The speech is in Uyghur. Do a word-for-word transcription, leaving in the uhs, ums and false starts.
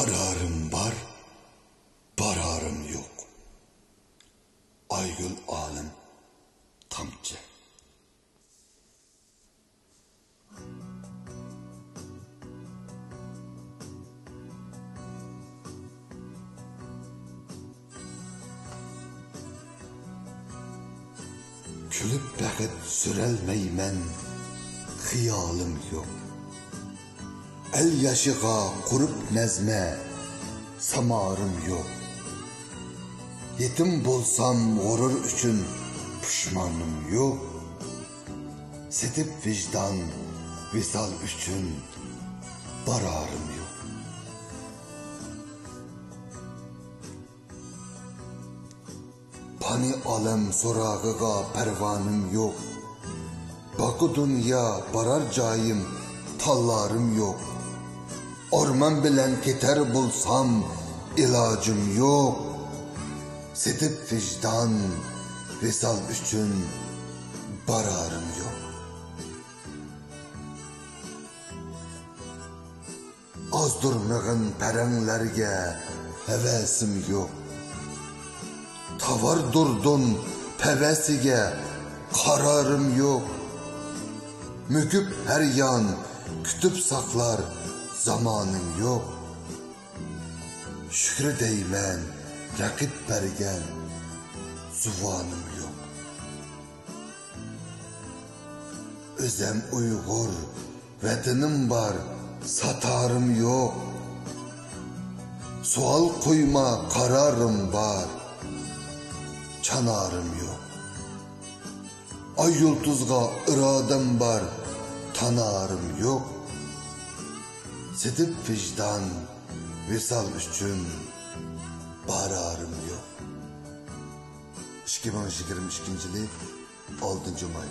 بارارىم بار، بارارىم يوق. ئايگۈل ئالىم، تامچە. كۈلۈپ بەخت سۈرەلمەيمەن، خىيالىم يوق. ئەل ياشىغا قۇرۇپ نەزمە، سامارىم يوق. يېتىم بولسام غۇرۇر ئۈچۈن، پۇشمانىم يوق. سېتىپ ۋىجدان، ۋىسال ئۈچۈن، بارارىم يوق. پانىي ئالەم سوراغىغا پەرۋانىم يوق. باقۇ دۇنيا بارار جايىم، تاللارىم يوق. ئارمان بىلەن كېتەر بولسام، ئىلاجىم يوق. سېتىپ ۋىجدان، ۋىسال ئۈچۈن، بارارىم يوق. ئازدۇرمىغىن پەرەڭلەرگە ھەۋەسىم يوق. تاۋار دۇردۇن پەۋەسىگە قارارىم يوق. مۆكۈپ ھەر يان كۈتۈپ ساقلار زامانىم يوق. شۈكرى دەيمەن رەقىب بەرگەن زۇۋانىم يوق. ئۆزەم ئۇيغۇر، ۋەتىنىم بار، ساتارىم يوق. سوئال قويما، قارارىم بار، چانارىم يوق. ئاي يۇلتۇزغا ئىرادەم بار، تانارىم يوق. سېتىپ ۋىجدان، ۋىسال ئۈچۈن، بارارىم يوق. ئىككى مىڭ يىگىرمە ئىككىنچى يىلى، ئالتىنچى ماي.